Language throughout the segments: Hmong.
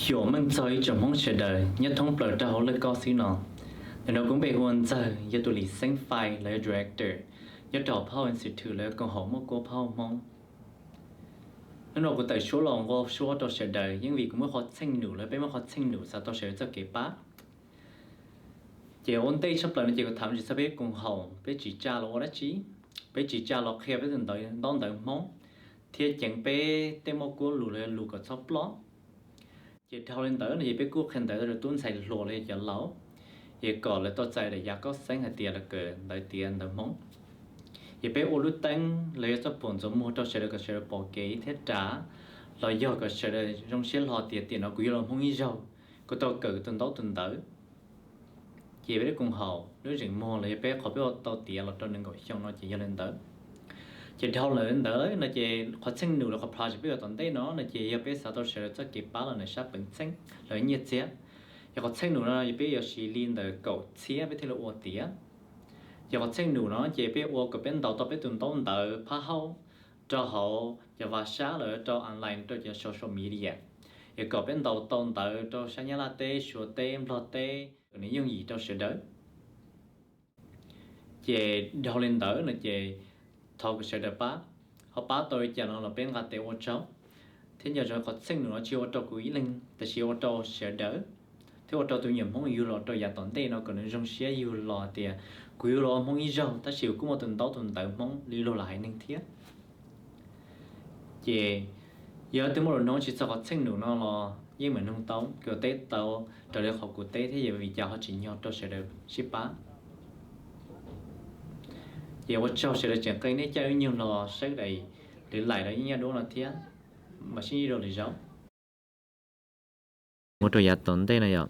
Yuav meej txog ib tsoom Hmoob sawv daws nyob thoob plaws rau hauv laj koj xwb no. Ntawm no kuv npe hu ua Ntxawg, yog tus lim xeeb fais los yog director nyob rau Phau Institute los yog koom haum muaj kuab phau Hmoob. Hnub no kuv tawm suab los nqua suab rau sawv daws yeej vim kuv muaj qhov txheej num los peb muaj qhov txheej num xav tau sawv daws txoj kev pab. Ces ua ntej tshaj plaws no ces kuv tham tsis txog peb koom haum, peb tsis tsa los ua dab tsi, peb tsis tsa los qhia peb tus ntawv ntaub ntawv Hmoob thiab ceev peb tej muaj kuab lus los yog lus kom txhob ploj. Ces dhau li ntawd no ces peb kuj qhia ntawv rau tub ntxhais hluas los yog cov laus, es kom lawv tau txais daim yav koob xeeb hais tias lawv kawm ntawv tiav ntawv Hmoob. Ces peb ua lub teeb los yog txoj phuam ntxuav muag rau sawv daws kom sawv daws pom kev thiab rav, los yog kom sawv daws zoo siab hlo tias tiam no kuv yuav los Hmoob ib zaug, kuv tau kawm tus ntaub tus ntawv. Ces peb lub koom haum lub zeem muag los yog peb qhov peb ua tau tiav los rau nees nkaum xyoo no ces yog li ntawd. Ces dhau lawm ntawd no ces qhov txheej num los qhov project peb yuav tom ntej no no ces yog peb xav tau sawv daws txoj kev pab los ntawm sab peev xeeb los nyiaj txiag. Yog qhov txheej num no yog peb yuav siv li ntawm kaum txhiab peb thiaj li ua tiav. Ces qhov txheej num no ces peb ua kom peb ntaus tau peb tus ntaub ntawv phab hauj rau hauv cov vaj sab los rau online rau cov social media, es kom peb ntaus tau ntawv rau sab Nyab Laj teb, Suav teb, Nplog teb kom nws yooj yim rau sawv daws. Ces dhau li ntawd no ces thov kom sawv daws pab, ho pab tau li cas no los peb nqa tes ua tsaug. Thiab nco ntsoov qhov txheej num no tsis ua rau kuv ib leeg tab sis ua rau sawv daws, thiab ua rau tus me nyuam Hmoob yug los rau yav tom ntej no kom nws zoo siab yug los tias kuv yug los ua Hmoob ib zaug tab sis kuv kuj muaj tus ntaub tus ntawv Hmoob li luag lawv haiv neeg thiab. Ces yog leej twg muaj lus nug tsis txog qhov txheej num no los yeej meem nug tau, kuv teb tau raws li qhov kuv teb thiab yog vim cas ho tsim nyog rau sawv daws sib pab. Ces ua tsaug sawv daws tseem qee nej caij lub nyoog los saib daim lwv laim los yeej nyob duab no thiab, mam sib ntsib dua lwm zaus. Mus rau yav tom ntej no yom,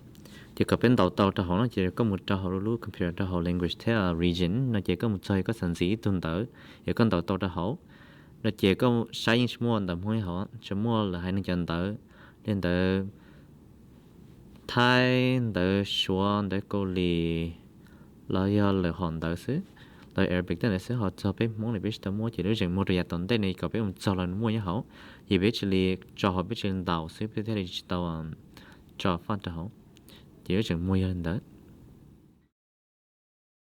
ces kom peb ntaus tau rau hauv no ces koj mus rau hauv lub computer rau hauv language thiab region no ces koj mus txog koj xav ntxiv ib tug ntawv, yog koj ntaus tau rau hauv no ces koj saib yeej tsis muaj ntawv Hmoob hauv, tsuas muaj lawv haiv neeg cov ntawv li ntawv Thaib, ntawv Suav, ntawv Kaus Lim los yog lawm hom ntawv xwb, lawv Arabic tej ntawd xwb, ho txog peb Hmoob li peb tsis tau muaj. Ces lub zeem muag rau yav tom ntej no kom peb mus txog los muaj nyob hauv, yog peb tsis li tso hauv peb tsis li ntaus xwb peb thiaj li tsis tau tso faj rau hauv. Ces lub zeem muag yog li ntawd.